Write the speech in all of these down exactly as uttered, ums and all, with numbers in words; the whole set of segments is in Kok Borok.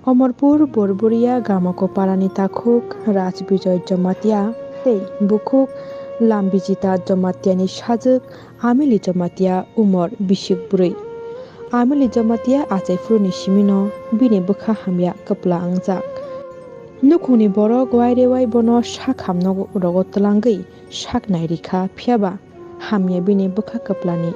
Omorpur Borboria Gamoko parani takhuk Raj Bijoy Jamatia tei bukhuk Lambijita Jamatiani sajwk Amili Jamatia umor bisik bwrwi. Amili Jamatia achai phuruni simino bini bwkha hamya kwpla wngjak. Nukhungni borok wairewai bono sakham nogo rogo twlangwi sak nairikha, phiyaba hamya bini bwkha kwplani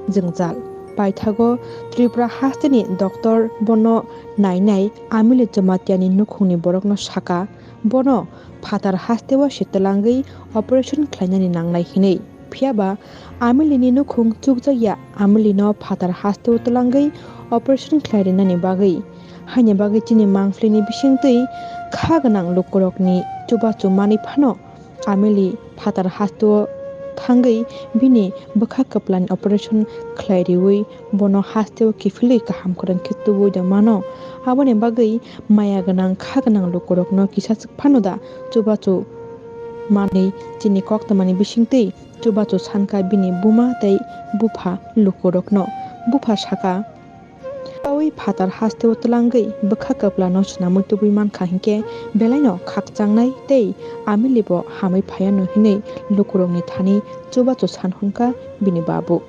jwngjal. Paithago Tripura hasteni doctor bono nainai Amili Jamatiani nukhungni borokno saka, bono phatar hasteo se twlangwi operation khlainani nangnai hinwi. Phiyaba Amilini nukhung chukjakya Amilino phatar hasteo twlangwi operation khlai rinani bagwi. Haini bagwi chini mangphlini bisingtwi kha gwnang lukurokni chubachu manwi phano Amili phatar hasteo thangwi bini bwkha kwplani operation khlai riwi bono hasteo kiphilwi kaham kwrwng khe tubui da mano. Aboni bagwi maya gwnang kha gwnang lukurokno kisa swk phano da chubachu manwi chini koktwmani bisingtwi chubachu sankha bini buma tei bupha lukurokno. Bupha saka, Taui phatar hasteo twlangwi bwkha kwplano swnamwi tubui mankha hinkhe belaino khakchangnai tei Amilibo hamwi phaianw hinwi lukurokni thani chubachu san hwnkha bini babu.